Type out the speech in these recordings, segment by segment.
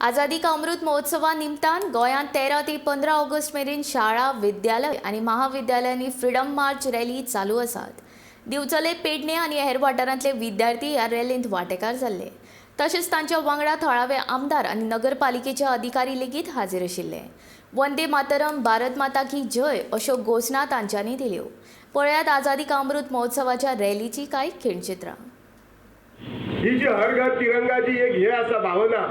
आझादी का अमृत महोत्सवा निमतान गोंयांत 13 ते 15 ऑगस्ट मेरेन शाळा, विद्यालय आनी महाविद्यालयांनी फ्रिडम मार्च रॅली चालू आसात. दिवचले, पेडणे आनी हेर वाठारांतले विद्यार्थी ह्या रॅलींत वांटेकार जाल्ले. तशेंच तांच्या वांगडा थळावे आमदार आनी नगरपालिकेचे अधिकारी लेगीत हाजीर आशिल्ले. "वंदे मातरम", "भारत माता की जय" अश्यो घोशणा तांच्यांनी दिल्यो. पळयात आझादी का अमृत महोत्सवाच्या रॅलीची कांय खिणचित्रां. ही जी हर घर तिरंगाची एक हे आसा भावना,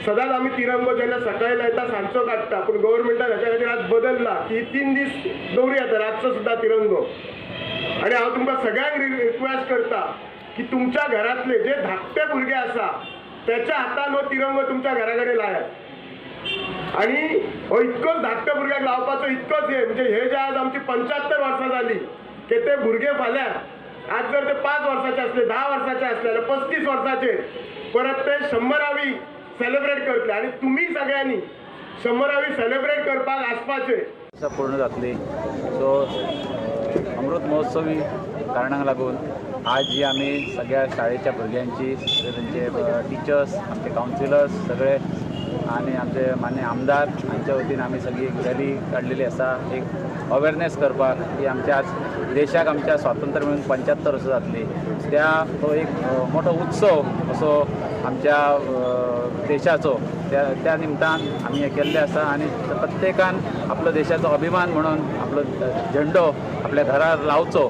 सदांच आमी तिरंगो जेन्ना सकाळी लायता, सांजचो काडटा, पूण गव्हर्मेंटान हेच्या खातीर आज बदलला की 3 दीस दवरूया आतां रातचो सुद्दां तिरंगो. आनी हांव तुमकां सगळ्यांक रिक्वेस्ट करता की तुमच्या घरांतले जे धाकटे भुरगे आसा, त्याच्या हातान हो तिरंगो तुमच्या घरा कडेन लायात. आणि हो इतकोच धाकट्या भुरग्याक लावपाचो इतकोच हे म्हणजे हे जे आज आमची 75 वर्सां जाली की ते भुरगे फाल्यां आज जर ते 5 वर्साचे असले, 10 वर्साचे असले जाल्यार 35 वर्साचे परत ते 100रावी सेलिब्रेट करतले आणि तुमी सगळ्यांनी 100रावी सेलिब्रेट करपाक आसपाचे. वर्सां पूर्ण जातली. सो अमृत महोत्सवी कारणांक लागून आज जी आमी सगळ्या शाळेच्या भुरग्यांची, सगळे तेंचे टिचर्स, आमचे कावन्सिलर्स सगळे आनी आमचे मान्य आमदार हांच्या वतीन आमी सगळी एक रॅली काडलेली आसा, एक अवेरनेस करपाक की आमच्या आज देशाक आमच्या स्वातंत्र्य मेळून 75 वर्सां जातली. त्या तो एक मोठो उत्सव असो आमच्या देशाचो, त्या त्या निमतान आमी हें केल्लें आसा. आनी प्रत्येकान आपलो देशाचो अभिमान म्हणून आपलो झेंडो आपल्या घरार लावचो,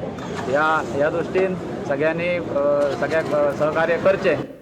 ह्या ह्या दृश्टीन सगळ्यांनी सगळ्याक सहकार्य करचें.